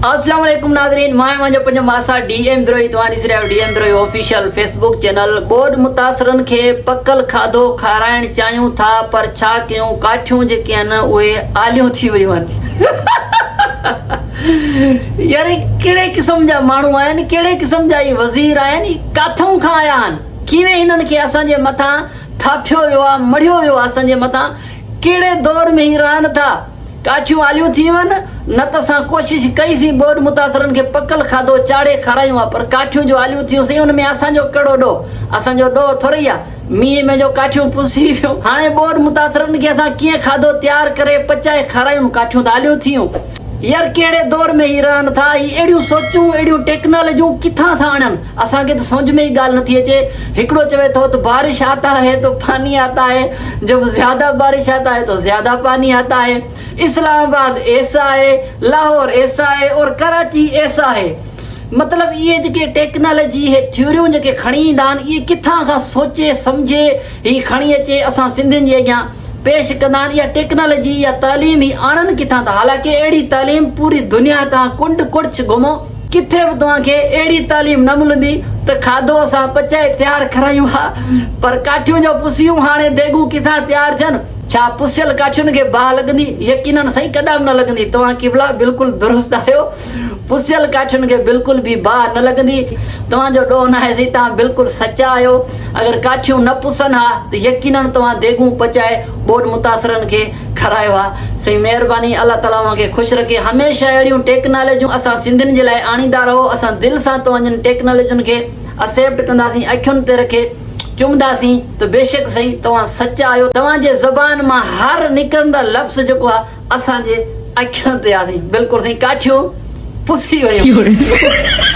اسلام عليڪم ناظرين مان آهيان اوهان جو پنهنجو ماسا ڊي ايم بروهي توهان ڏسي رهيا آهيو D M Brohi official Facebook channel ٻوڏ متاثرن کي پڪل کاڌو کارائڻ چاهيون ٿا پر ڇا ڪيون ڪاٺيون جيڪي آهن اهي آليون ٿي ويون آهن يار هي ڪهڙي قسم جا ماڻهو آهن ڪهڙي قسم جا هي وزير آهن هي ڪاٿئون کان آيا آهن ڪيوين هنن کي اسان جي مٿان ٿاڦيو ويو آهي مڙهيو ويو آهي اسان جي مٿان ڪهڙي دور ۾ هي رهن ٿا ڪاٺيون آليون ٿي وين نه ته اسان ڪوشش ڪئي سين ٻوڏ متاثرن کي پڪل کاڌو چاڙهي کارايون ها پر ڪاٺيون جو آليون ٿيون سين ان ۾ اسان جو ڪهڙو ڏوهه اسان جو ڏوهه ٿورئي آ مينهن ۾ جو ڪاٺيون پسي ويون هاڻي ٻوڏ متاثرن کي اسان ڪيئن کاڌو تيار ڪري پچائي کارايون ڪاٺيون ته آليون ٿيون. يار ڪهڙي دور ۾ هي رهن ٿا هي اهڙيون سوچون اهڙيون ٽيڪنالاجيون ڪٿان ٿا آڻن اسان کي ته سمجهه ۾ ئي ڳالهه نٿي اچي هڪڙو چوي ٿو ته بارش آتا هي تو پاني آتا هي جب زياده بارش آتا هي تو زياده پاني آتا هي اسلام آباد ايسا هي لاهور ايسا هي اور ڪراچي ايسا هي مطلب اهي جيڪي ٽيڪنالاجي اهي ٿيوريون جيڪي کڻي ايندا آهن اهي ڪٿان کان سوچي سمجهي هي کڻي اچي اسان سنڌين جي اڳيان پيش ڪندا آهن اها ٽيڪنالاجي اها تعليم هي آڻن ڪٿان ٿا حالانڪه اهڙي تعليم پوري دنيا تان ڪنڊ ڪڙڇ گهمو ڪٿي به توهان کي اهڙي تعليم نه ملندي ته کاڌو اسان پچائي تيار ڪرايون ها پر ڪاٺيون جو پسيون هاڻي ديڳون ڪٿان تيار ٿين ڇا پسيل ڪاٺين کي باهه لڳندي يقينن سائين ڪڏهن به نه لڳندي توهان قبلا بلڪل درست آهيو پسيل ڪاٺين کي بلڪل به باهه نه لڳندي. توهان جو ڏوهه ناهي سائين توهان بلڪل سچا آهيو. اگر ڪاٺيون نه پسن ها ته يقينن توهان ديڳون پچائي ٻوڏ متاثرن کي کارايو ها. سائين مهرباني الله تعالي اوهان کي خوش رکي. هميشه اهڙيون ٽيڪناليجون اسان سنڌين جي لاء آڻيندا رهو. اسان دل سان توهان جن ٽيڪناليجن کي اسيپٽ ڪنداسين اکين تي رکي چمنداسين ته بيشڪ سائين توهان سچا آهيو. توهان جي زبان مان هر نڪرندڙ لفظ جيڪو آهي اسان جي اکين تي آ سائين بلڪل سائين ڪاٺيون پسي ويون.